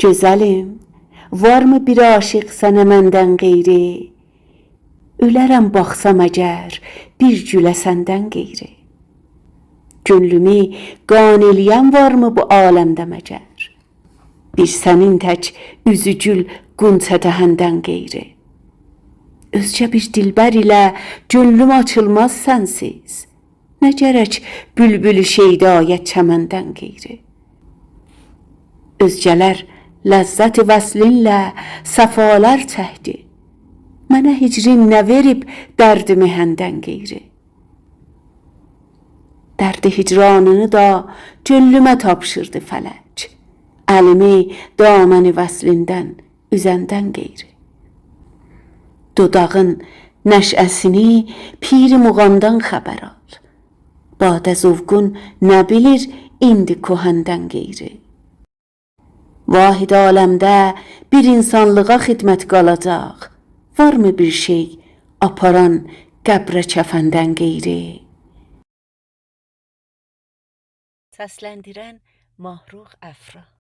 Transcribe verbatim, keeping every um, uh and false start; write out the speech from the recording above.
گؤزلیم، وارمی بیر عاشیق سنه مندن غیری؟ اؤلرم باخسام اگر بیر گوله سندن غیری. کؤنلومو قانع ائله‌ین وارمی بو عالمده مگر؟ بیر سنین تک اوزو گول غنچه دهندن غیری. اؤزگه بیر دلبر ایله کؤنلوم آچیلماز سنسیز. نه گرک بولبول شیدایه چمندن غیری؟ اؤزگه‌لر لذت وصلینله صفالار چکدی. منه هجرین نه وئریب درد محندن غیری؟ درد هجرانینی دا کؤنلومه تاپشیردی فلک، الیمی دامن وصلیندن اوزندن غیری. دوداغین نشأه‌سینی پیر مغاندان خبر آل. باده ذوقون نه بیلیر ایندی کهندن غیری؟ واحد عالمده بیر انسانلیغا خدمت قالاجاق، وارمی بیر شئی آپاران قبره کفندن غیری؟ سسلندیرن: ماهرخ افرا.